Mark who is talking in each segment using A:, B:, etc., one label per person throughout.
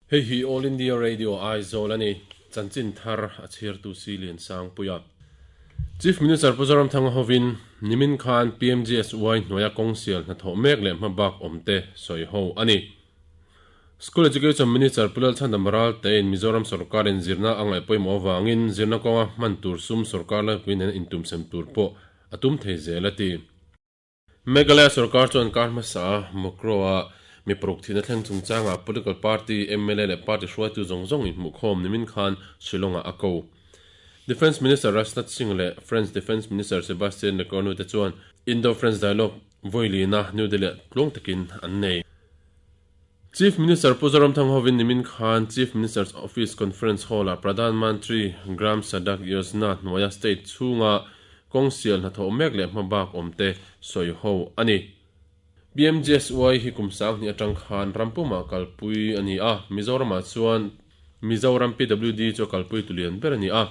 A: Hei hi All India Radio Aizawl a ni. Chanchin thar a chhiartu si Liansangpuia. Chief Minister Pu Zoramthanga hovin nimin khan PMGSY hnuaia kawngsial hnathawh mek leh hmabak awmte sawi ho a ni. School Education Minister Pu Lalchhandam Raltein Mizoram sorkarin zirna a ngaih pawimawh avangin zirna kawnga hman tur sum sorkar laipui nena intumsem tur pawh a tum thei zel a ti. Meghalaya sorkar chuan kar hmasa Mukroa mi paruk thihna thleng chungchangah political party mla leh party hruaitu zawng zawng inhmuhkhawm nimin khan Shillong-ah a ko. Defence Minister Rajnath Singh leh French Defence Minister Sebastien Lecornu te chuan Indo-French Dialogue vawilina New Delhi-ah tluang takin an nei. Chief Minister Pu Zoramthang hovin nimin khan Chief Minister's Office Conference Hall-ah Pradhan Mantri Gram Sadak Yojana hnuaia state chhunga kawng sial hnathawh mek leh hmabak awmte sawi ho a ni. PMGSY hi kum sanghnih atang khan ram pumah kalpui a ni a, Mizoramah chuan Mizoram PWD chu a kalpui tu lian ber a ni a.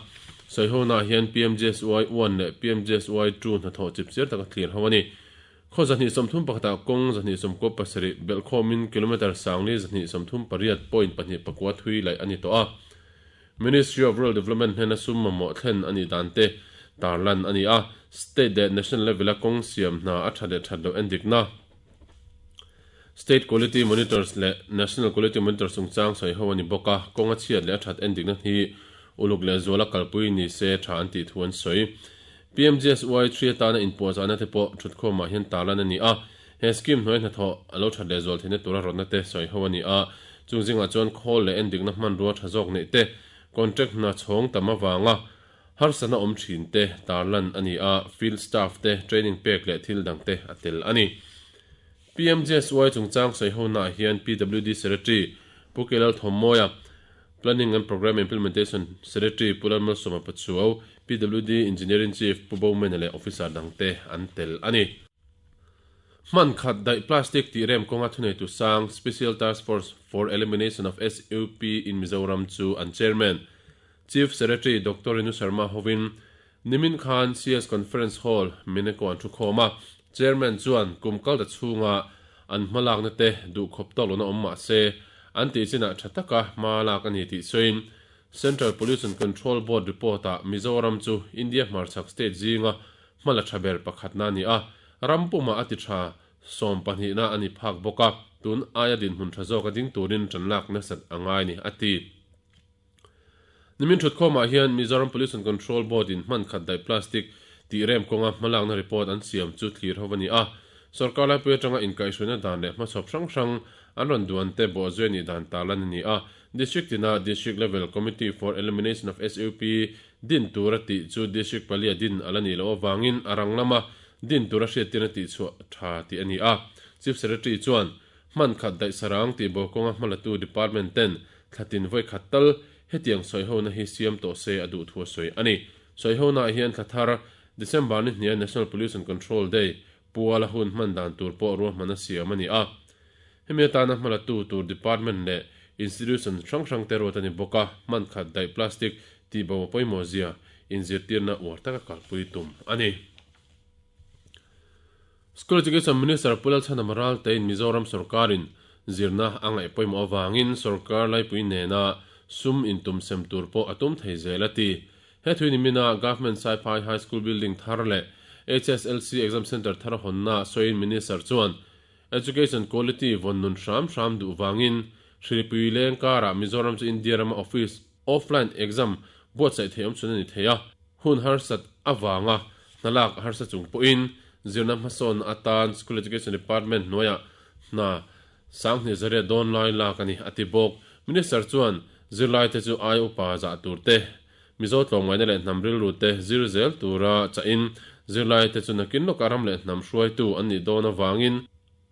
A: Sawi honaah hian PMGSY one leh PMGSY two hnathawh chipchiar taka thlir ho a ni. Khaw 231 ah kawng 297 belhkhawmin kilometre sangli 238.29 thui laih a ni tawh a. Ministry of Rural Development hnena sum mamawh thlen a nih dan te tarlan a ni a. State leh National level-a kawng siam hna a that leh that loh endikna, State Quality Monitors leh National Quality Monitors chungchang sawi ho a ni bawk a, kawng a chhiat leh a that endikna hi uluk leh zuala kalpui ni se tha an tih thu an sawi. PMGSY three atana inpuahzahna te pawh thutkhawmah hian tarlan a ni a, he scheme hnuai hnathawh a lo that leh zual theihna tura rawtna te sawi ho a ni a, chung zingah chuan khawl leh endikna hmanrua tha zawk neih te, contract hna chhawng tam avanga harsatna awm thin te tarlan a ni a, field staff te training pek leh thil dang te a tel a ni. PMGSY chungchang sawi honaah hian PWD Secretary Pu Kelal Thawmmawia, Planning and Programme Implementation Secretary Pu Lalmalsawma Pachuau, PWD Engineering Chief Pu Bowmena leh officer dangte an tel a ni. Hman khat daih plastic tih rem kawnga thuneitu sang Special Task Force for Elimination of SUP in Mizoram chu an Chairman, Chief Secretary Doctor Renu Sharma hovin nimin khan CS Conference Hall, Mineko an thukhawm a. Chairman chuan kum kal ta chhunga an hmalakna te duhkhawp tawk lohna awm mah se, an tih chinah tha taka hma lak a ni tih sawiin Central Pollution Control Board report-ah Mizoram chu India hmarchhak state zinga hma la tha ber pakhatna a ni a, ram pumah a ti tha sawmpahnihna a ni phak bawk a, tun aia dinhmun tha zawk a ding turin tan lak nasat a ngai ni, a ti. Nimin thutkhawmah hian Mizoram Pollution Control Board in hman khat daih plastic tih rem kawnga hmalakna report an siam chu thlir ho a ni a. Sorkar laipui atanga inkaihhruaina dan leh hmachhawp hrang hrang an rawn duan te bawhzui a nih dan tarlan a ni a. District tina District Level Committee for Elimination of SUP din tura tih chu District palia din a la nih loh avangin a rang lama din tura hriattirna tihchhuah tha tih a ni a. Chief Secretary chuan hman khat daih sarang tih bo kawnga hmalatu department ten Thlatin vawi khat tal hetiang sawihona hi siam tawh se a duh thu a sawi a ni. Sawihona hian thla thar, December ni hnia National Pollution Control Day puala hun hman dan tur pawh ruahman a siam a ni a. Hemi atana hmalatu tur department leh institution hrang hrang te ruat a ni bawk a, hman khat daih plastic tihbo a pawimawh zia inzirtirna uar taka kalpui tum a ni. School Education Minister Pu Lalchhanam Raltein Mizoram sorkarin zirna a ngaih pawimawh avangin sorkar laipui nena sum intum sem tur pawh a tum thei zel a ti. He thui nimina Government Saiphai High School building thar leh HSLC Exam Centre thar hawnna sawiin Minister chuan Education quality vawn nun hram hram duh vangin hripui leng karah Mizoram chu India rama office Offline exam buatsaih thei awm chhun a ni thei a, hun harsat avanga hna lak a harsa chung pawhin zirna hmasawnna atan School Education Department hnuaiah hna sanghnih zariat dawn lai lak a ni, a ti bawk. Minister chuan zirlaite chu ai upa zah tur te, Mizo tlawmngaihna leh hnam rilru te zir zel tura chahin zirlaite chu nakin lawkah ram leh hnam hruaitu an nih dawn avangin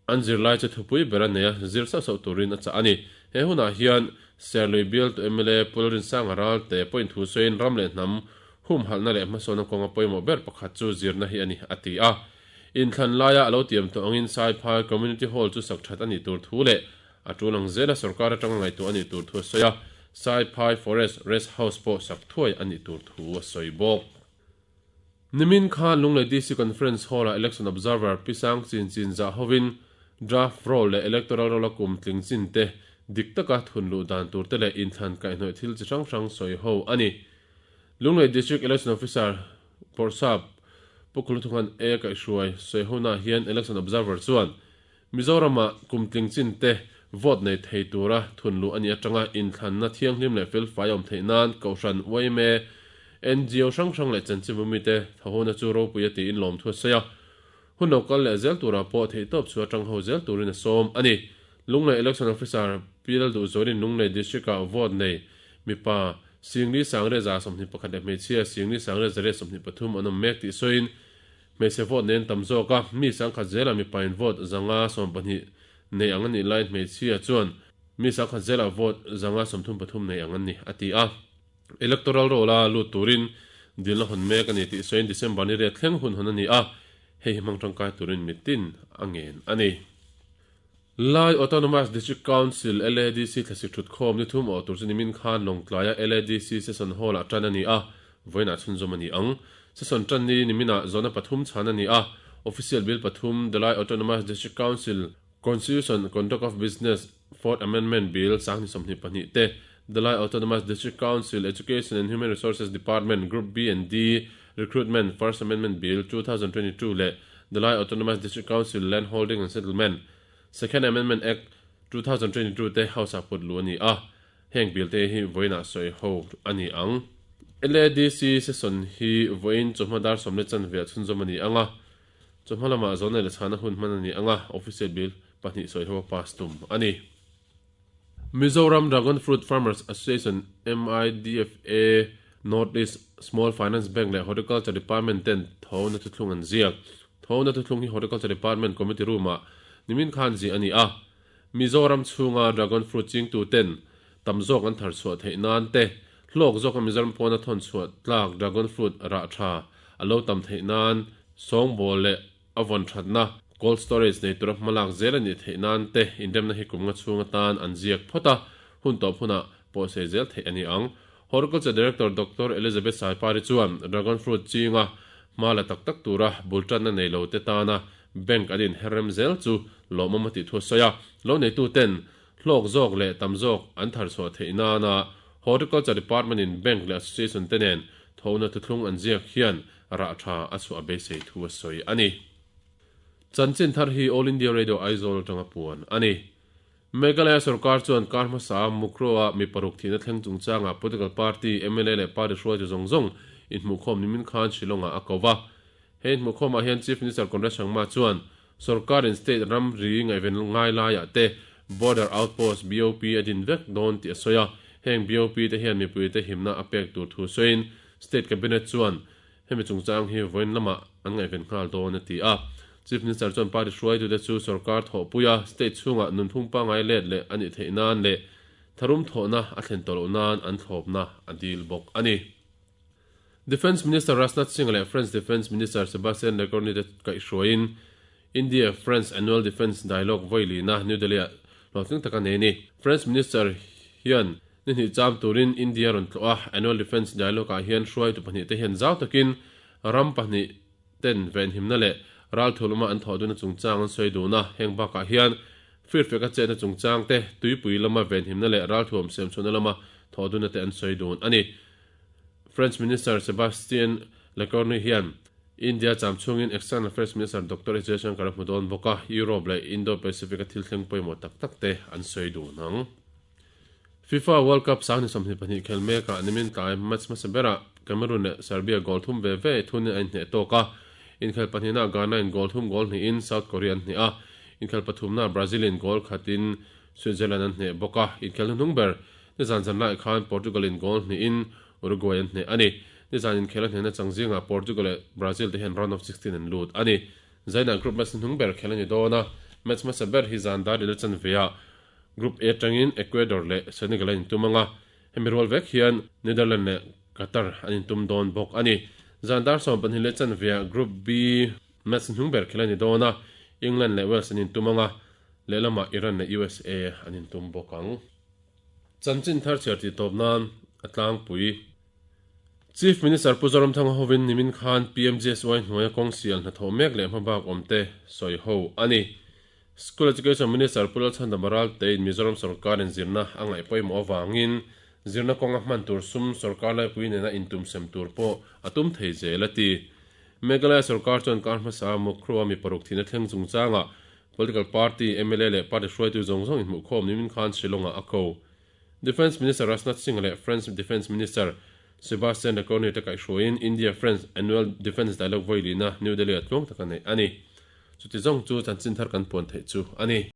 A: An zirlai chu thupui ber a nei a, zir sauh sauh turin a chah a ni. He hunah hian Serlui bialtu mla Pu Lalrinsanga Ralte pawhin thu sawiin ram leh hnam humhalhna leh hmasawnna kawnga pawimawh ber pakhat chu zirna hi a ni, a ti a. Inthlan laia a lo tiam tawh angin Saiphai Community Hall chu sak that a nih tur thu leh a tul ang zela sorkar atanga ngaihtuah a nih tur thu a sawi a, Saiphai Forest Rest House pawh sak thuai a nih tur thu a sawi bawk. Nimin khan Lunglei DC Conference Hall-ah Election Observer Pi Sang Chin Chin zah hovin Draft Roll leh Electoral Roll-a kum tling chin te dik taka thun luh dan tur te leh inthlan kaihhnawih thil chi hrang hrang sawi ho a ni. Lunglei District Election Officer Bawrhsap Pu Khuluthungan A kaihhruai sawi hona hian Election Observer chuan Mizorama kum tling chin te vote nei thei tura thun luh a nih atanga inthlanna thianghlim leh felfai a awm theih nan Kohhran, yma, ngo hrang hrang leh chanchinbu mite thawhona chu ropui a tiin lawmthu a sawi a. Hun lo kal leh zel turah pawh theihtawp chu atang ho zel turin a sawm a ni. Lunglei Election Officer Pi Lalduhzualin Lunglei District-ah vote nei mipa Singli Sangre 21 leh hmeichhia Singli Sangre 123 an awm mek tih sawiin hmeichhe vote nei an tam zawk a, mi sangkhat zelah mipain vote 512 nei ang a nih laiin hmeichhia chuan mi sangkhat zelah vote 533 nei ang an ni, a ti a. Electoral Roll-a lut turin dilna hawn mek a ni tih sawiin December ni riat thleng hun hawn a ni a, hei hi hmang tangkai turin mitin a ngen a ni. Lai Autonomous District Council, LADC, thlasik thutkhawm ni thum awh tur chu nimin khan Lawngtlaia LADC Session Hall-ah tan a ni a, vawiinah chhunzawm a ni ang. Session tan ni niminah zawhna pathum chhan a ni a, Official Bill pathum, The Lai Autonomous District Council Constitution, Conduct of Business, Fourth Amendment Bill 2022 te, The Lai Autonomous District Council Education and Human Resources Department Group B and D Recruitment First Amendment Bill 2022 leh The Lai Autonomous District Council Land Holding and Settlement Second Amendment Act 2022 te House ah put luh a ni a, heng bill te hi vawiinah sawi ho a ni ang. LADC session hi vawiin chawhma dar sawm leh chanve ah chhunzawm a ni ang a, Chawhma lamah zawnei la chhana hun hman a ni ang a, official bill pahnih sawi ho a pass tum a ni. Mizoram Dragon Fruit Farmers Association, MIDFA, North East Small Finance Bank leh Horticulture Department ten thona thuthlung an ziak. Thona thuthlung hi Horticulture Department Committee Room-ah nimin khan ziah a ni a. Mizoram chhunga dragon fruit chingtu ten tam zawk an thar chhuah theih nan te, hlawk zawka Mizoram pawna thawn chhuah tlak dragon fruit rah tha a lo tam theih nan sawngbawl leh a vawn thatna cold storage nei tura hmalak zel a nih theih nan te inremna hi kum nga chhung atan an ziak phawt a, hun tawp hunah pawh sei zel theih a ni ang. Horticulture Director Doctor Elizabeth Saipari chuan dragon fruit chinga hma la tak tak tura bul tanna nei lo te tana bank an inher rem zel chu lawmawm a tih thu a sawi a, lo neitu ten hlawk zawk leh tam zawk an thar chhuah theih nana Horticulture Department in bank leh association te nen thona thuthlung an ziak hian rah tha a chhuah beisei thu a sawi a ni. Chanchin thar hi All India Radio Aizawl atanga puan a ni. Meghalaya sorkar chuan kar hmasa Mukroa mi paruk thihna thleng chungchangah political party, mla leh party hruaitu zawng zawng inhmuhkhawm nimin khan Shillong-ah a ko va. He inhmuhkhawmah hian Chief Minister Conrad Sangma chuan sorkarin state ramri ngaihven ngai laiah te Border Outpost, BOP, a din vek dawn tih a sawi a. Heng BOP te hian mipuite himna a pek tur thu sawiin State Cabinet chuan Hemi chungchang hi vawiin lamah an ngaihven nghal dawn a ti a. Chief Minister chuan party hruaitute chu sorkar thawhpuia state chhungah nunphung pangngai let leh a nih theih nan leh tharum thawhna a thlen tawh loh nan an thlawpna a dil bawk a ni. Defence Minister Rajnath Singh leh French Defence Minister Sebastien Lecornu te kaihhruaiin India-France Annual Defence Dialogue vawi lina New Delhi-ah hlawhtling taka nei a ni. French Minister hian Ni hnih cham turin India rawn tlawh a, Annual Defence Dialogue-ah hian hruaitu pahnih te hian zau takin ram pahnih ten venhimna leh ralthuluma an thawh duhna chungchang an sawi dun a, heng bakah hian firfeka chetna chungchang te, tuipui lama venhimna leh ralthuam siamchhuahna lama thawh duhna te an sawi dun a ni. French Minister Sebastien Lecornu hian India cham chhungin External Affairs Minister Doctor S Jaishankar a hmu dawn bawk a, Europe leh Indo-Pacific-a thil thleng pawimawh tak tak te an sawi dun ang. FIFA World Cup 2022 khel mekah nimin tlai match hmasa berah Cameroon leh Serbia goal thum ve ve thunin an inhneh tawk a. Inkhel pahnihnaah Ghana in goal thum goal hnihin South Korea an hneh a. Inkhel pathumnaah Brazil in goal khatin Switzerland an hneh bawk a. Inkhel hnuhnung ber nizan zan laiah khan Portugal in goal hnihin Uruguay an hneh a ni. Nizan inkhel a hnehna chang zingah Portugal leh Brazil te hian round of 16 an lut a ni. Zainah group match hnuhnung ber khel a ni dawn a, match hmasa ber hi zan dar ila chanveah Group A atangin Ecuador leh Senegal an intum ang a, hemi rual vek hian Netherlands leh Qatar an intum dawn bawk a ni. Zan dar 12 leh chanveah Group B match hnung ber khelh a ni dawn a, England leh Wales an intum ang a, lehlamah Iran leh USA an intum bawk ang. Chanchin thar chhiar tih tawp nan a tlangpui. Chief Minister Pu Zoramthanga hovin nimin khan PMGSY hnuaia kawng sial hnathawh mek leh hmabak awmte sawi ho a ni. School Education Minister Pu Lalchhandama Ralte in Mizoram sorkarin zirna a ngaih pawimawh avangin zirna kawnga hman tur sum sorkar laipui nena intum sem tur pawh a tum thei zel a ti. Meghalaya sorkar chuan kar hmasa Mukhrua mi paruk thihna thleng chungchangah political party, mla leh party hruaitu zawng zawng inhmuhkhawm nimin khan Shillong-ah a ko. Defence Minister Rajnath Singh leh French Defence Minister Sebastien Lecornu te kaihhruaiin India-France Annual Defence Dialogue vawi lihna New Delhi-ah tluang taka neih a ni. Chuti zawng chu chanchin thar kan puan theih chu a ni.